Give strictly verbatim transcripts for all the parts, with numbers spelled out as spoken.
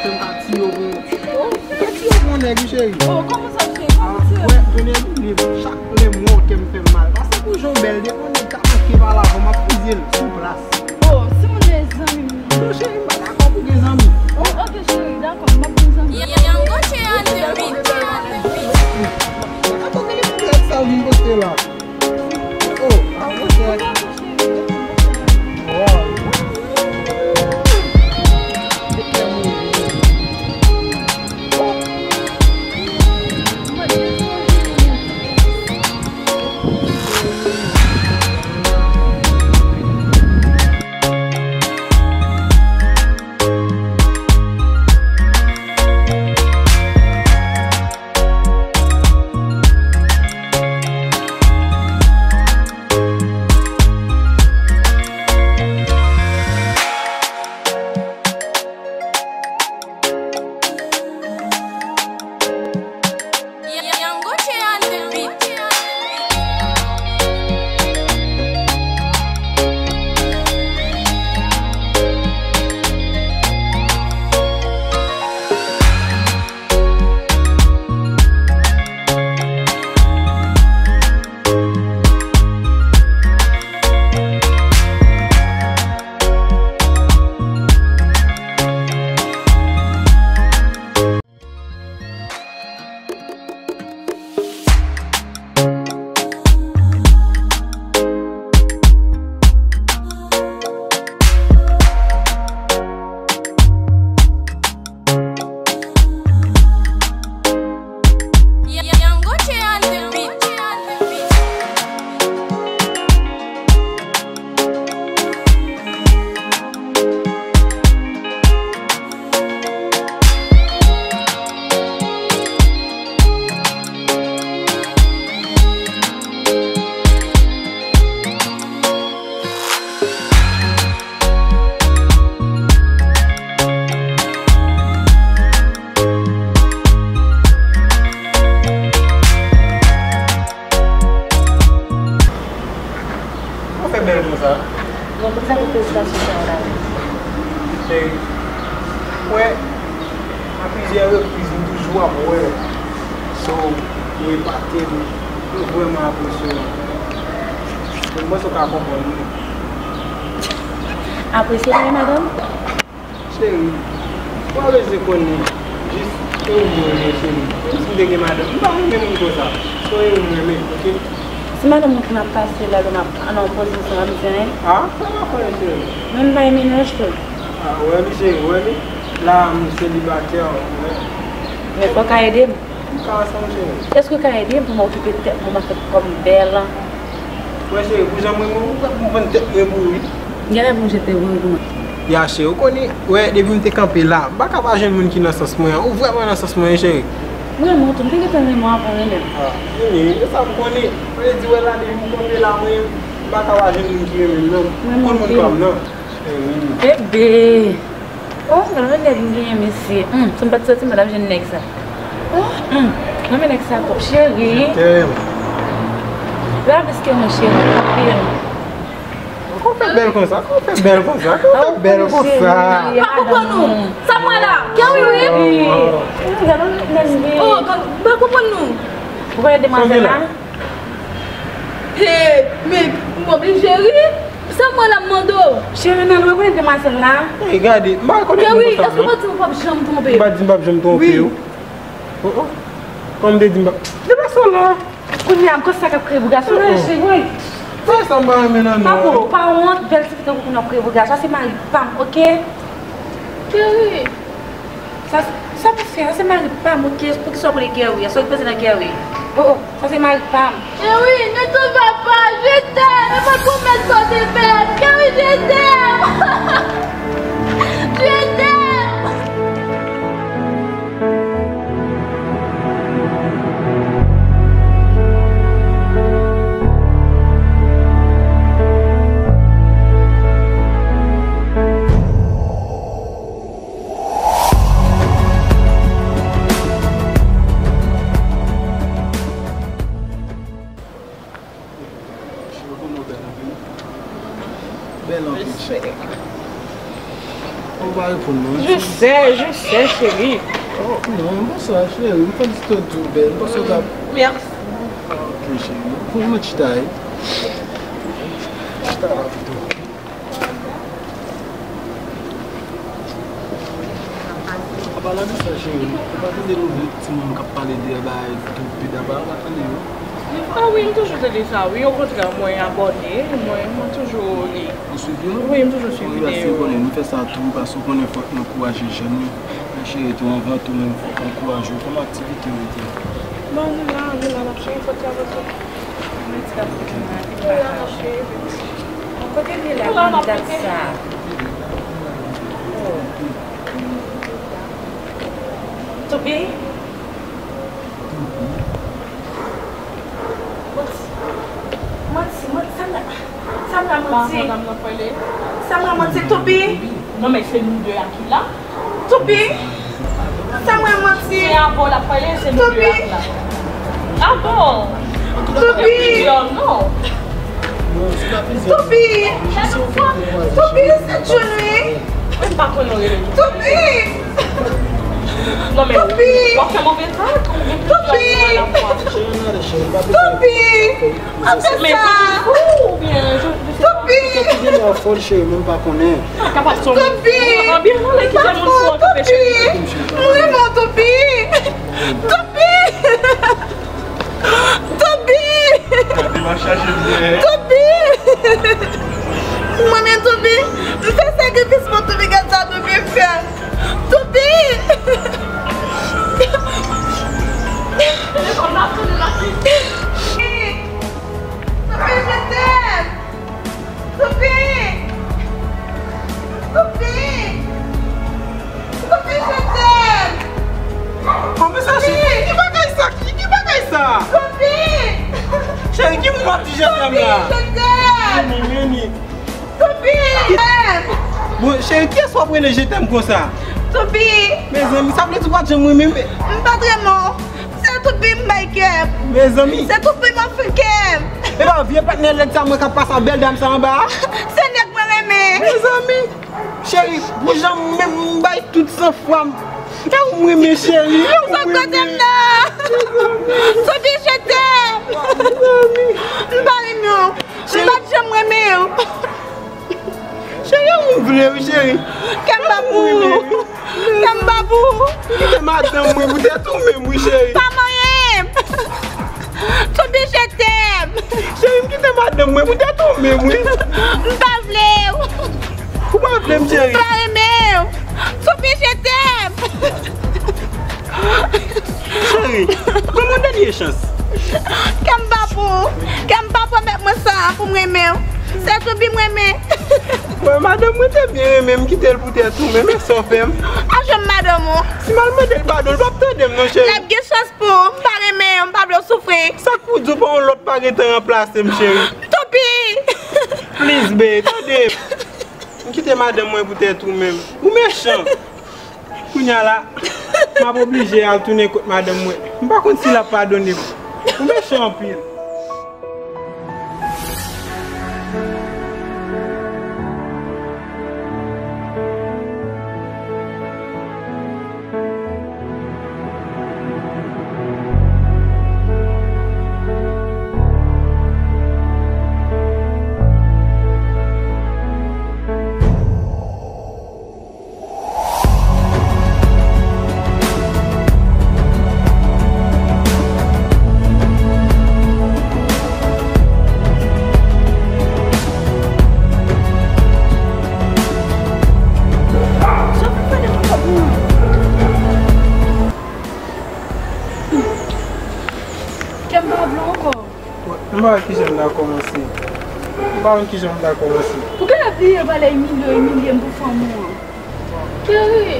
Ou ka tiye w pou yon, ou ka tiye w pou yon nèg, wi, cheri. Oh, kòman sa, cheri? Kòman sa? Wè, tonnè vini, chak lè m wè w, kè m fè m mal. Paske pou jan w bèl, depi yon nèg ta manke pale avè w, m ap fizye l sou plas. Oh, si moun nan e zanmi m. Non, cheri, m pa dakò pou gen zanmi. Oh. Ok, cheri, dakò, m ap gen zanmi. Young Gucci on the beat. Mwen ka tande li pou sa vin poste la. Oh, ah, ok. Wow. Young Gucci on the beat. Young Gucci on the beat. Ou fè bèl konsa? Bon, poukisa pou felisitasyon sa yo la menm? Cheri, wè, a plizyè repriz, m toujou ap wè w. So, ou epate m. Mwen vrèman apresye w. Mwen panse w ka konprann mwen. Apresye mwen, madanm? Cheri, ou pa bezwen konnen. Jis, e ou mwen renmen, cheri. Menm si m te gen madanm, m pa renmen moun konsa. So, e ou mwen renmen, oke? Si madanm mwen konn ap pase la, l ap nan yon pozisyon, m ap di anyen. Ah, sa pa fè, cheri. Mwen m pa gen mennaj tou. Ah, ou wè li, cheri, ou wè li? La, m selibatè, ou wè. Men fò w ka ede m. M ka ansanm, cheri. Èske w ka ede m pou m okipe tèt mwen, m ap fè kò m bèl? Wè, cheri, pou jan mwen, mwen, ou vann tèt mwen pou ou, wi. Genlè pou m jete vre pou mwen. Ya, cheri, ou konnen, wè, depi m te kanpe la, m pa ka pa jwenn moun ki nan sans mwen an. Ou vrèman nan sans mwen, wi, cheri. M renmen w tou, m te gentan renmen w avan w renmen m. Ah, renmen, e sa m konnen. Mwen di, wè, la, depi m kanpe la, mwen, m pa ka pa jwenn moun ki renmen m, non. Ou konn moun pa m, non. Bebe! Oh, gade yon nèg m genyen, mesye. Hmm, si m pa t soti, m pa t ap jwenn nèg sa. Oh, hmm, renmen nèg sa twòp, cheri. Tèm. Lè a plis ke mwen, cheri, anpil. Kòman w fè bèl konsa? Kòman w fè bèl konsa? Kòman w fè bèl konsa? M pa konprann ou. Sa m wè la? Kerry, wi. Oh, gade yon nèg m genyen. Oh, m pa konprann nou. Ou konnen demwazèl la? Hey, men, m oblije ri. Sa m wè la m mande w? Cheri, nan rekonèt demwazèl la? Ey, gade, m pa rekonèt moun konsa, non. Kerry, èske w pa di w p ap janm twonpe? M pa di m p ap janm twonpe w. Oh, oh. Kòm m te di m p ap. Deplase w la. Kounye a, m konn sa k ap kreye bouga sou mwen, cheri. Sa, sa m pa renmen nan non. Papa, w pa wont, bèl tifi tankou kounye a w ap kreye bouga. Sa se mari pa m, oke? Kerry. Sa, sa pou fè, sa se mari pa m, oke? Poukisa w rele Kerry? Sa w panse nan Kerry? Oh, oh, sa se mari pa m. Chérie, ne t'en vas pas, je t'aime. E pa pwomès sa w te fè m. Chérie, je t'aime. Je t'aime. Bèl anpil. Ou pa reponn mwen. Je sais, je sais, chéri. Oh, non, bonswa, cheri. M konn si tout ou bèl. M panse w t ap... Merci. Ok, cheri. Pou mwen chita, wi. Chita la pito. An palan de sa, cheri, ou pa tande nouvo timoun k ap pale de bagay toupid apa, ou pa tande yo? Ah wi, m toujou tande sa, wi. Okontrè, mwen abòne, mwen, mwen toujou li. Ou swiv yo? Wi, m toujou swiv videyo yo. Wi, paske ou konnen, nou fè sa tou, paske ou konnen fòk nou ankouraje jèn yo. Men cheri, tou anvan tou, menm fòk ankouraje yo kòm aktivite yo te. Bon, nou la, nou la, n ap cheri, fòk travay tou. Kote m ye la, nan dat sa? Toupi? Manti, manti, manti, sa m la, sa m la manti. Sa m la manti, Toupi. Non, men se nou de a ki la. Toupi! Sa mwen manti? Se avè w l ap pale, se nou de a ki la. Ah bon? Toupi! Yo, non. Toupi! Toupi, se Jun wi. Mwen pa konnen w rele Toupi. Toupi! Non, men w ap fè move tèt. Toupi! Toupi! Toupi! Toupi! Kapab son moun. Toupi! Anbyen, non, lè kite moun fò okipe cheri. Toupi! M renmen w, Toupi! Toupi! Toupi! Toupi! M renmen Toupi! M fè sakrifis pou Toupi, gad sa Toupi fè! Toupi! Toupi, je t'aime! Toupi! Toupi! Toupi, je t'aime! Kòman sa, cheri? Ki bagay sa? Ki, ki bagay sa? Toupi! Cheri, ki moun w ap di je t'aime la? Toupi, je t'aime! Remi, Remi. Toupi! Bon, cheri, kiyès w ap rele je t'aime konsa? Toupi! Mezanmi, sa vle di w pa t janm renmen m? M pa t renmen w. Se Toupi m bay kè m. Mezanmi. Se Toupi m ofri kè m. E pa vye patnè lèd sa mwen k ap pase a bèl dam sa anba a? Se nèg mwen renmen. Mezanmi. Cheri, pou jan menm m bay tout san fwa m. E ou m renmen, cheri. E ou m renmen. Sot kote m nan. Toupi, je t'aime. Mezanmi. M pa renmen w. M pa t janm renmen w. Cheri, ou m vle wi, cheri. Kè m pa pou ou. Kè m pa pou ou. Kite madanm mwen poutèt ou menm wi, cheri. Pa manyen m. Toupi, je t'aime. Cheri, m kite madanm mwen poutèt ou menm wi. M pa vle w. Ou pa vle m, cheri? M pa renmen w. Toupi, je t'aime. Cheri, ban m yon dènye chans. Kè m pa pou ou. Kè m pa pwomèt mwen sa pou m renmen w. Se Toupi m renmen. Mwen, madanm mwen te byen renmen m, kite l poutèt ou menm, men sa w fè m. A jwenn madanm ou. Si m al mande l padon, l p ap tande m non, cheri. L ap gen chans pou ou. M pa renmen w, m pa vle w soufri. Sa k pou di w pa yon lòt pa gentan ranplase m, cheri? Toupi! Please, babe, tande m. M kite madanm mwen poutèt ou menm. Ou mechan. Kounye a la, m ap oblije al tounen kot madanm mwen. M pa konn si l ap padone m. Ou mechan anpil. Non ankò. M pa wè kijan m ta kòmanse. M pa wè kijan m ta kòmanse. Ou genlè bliye valè imilye w imilye m pou fanmi w an. Kerry!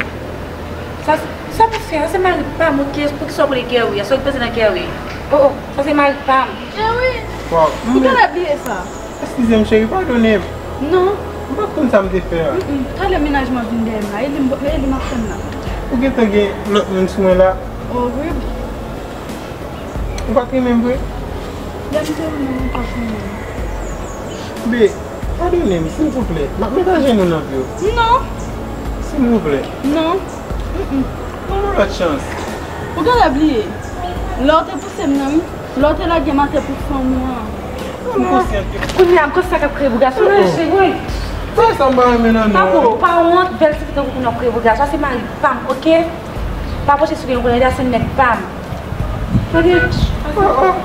Sa, sa pou fè, sa se mari pa m, oke? Poukisa w rele Kerry? Sa w peze nan Kerry? Oh, oh, sa se mari pa m. Kerry! Waw, ou genlè bliye sa. Eskize m, cheri, padone m. Non. M pa t konn sa m te fè a. Mm, mm. Talè mennaj mwen vin dèyè m la. E li m, e li m ap tann la. Ou gentan gen lòt moun sou mwen la? Orib. Ou pa t renmen m vre? Lè m te renmen w, ou pa t renmen m. Be, padone m, silvouplè. M ap met ajenou nan pye w. Non. Silvouplè. Non. Mm, mm. Ban m yon lòt chans. Ou genlè bliye. Lè w te pouse m nan, wi. Lè w te lage m atè pou fanmi w an. M konsyan ke... Kounye a, m konn sa k ap kreye bouga sou mwen, cheri. Sa, sa m pa renmen nan non. Papa, ou pa wont, bèl tifi tankou kounye a w ap kreye bouga. Sa se mari pa m, oke? Pa pwoche sou li ankò, nèg la se nèg pa m. Tande? Oh, oh.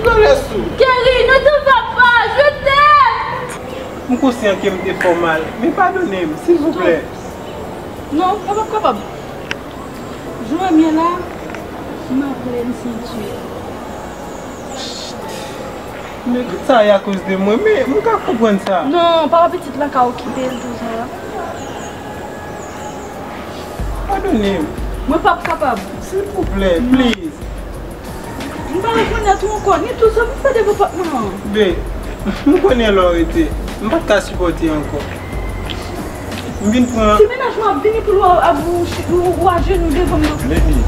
Gade sou. Kerry, nou te papa, je t'aime. M konsyan ke m te fè w mal, men padone m, silvouplè. Non, non, papa p ap kapab. Jan w ye la, m a plen senti. Men sa e akoz de mwen, men m ka konprann sa. Non, papa pitit la ka okipe l tou sa. Padone m. Mwen p ap kapab. Silvouplè, please. M pa rekonèt ou ankò, ni tout sa pou fè devan pòt mwen an. Be, m konnen lè w rete. M pa t ka sipòte ankò. M vin pran... Si mennaj mwen ap vini pou l wè w, ap ou, ou, ou ajenou devan m nan. Lady,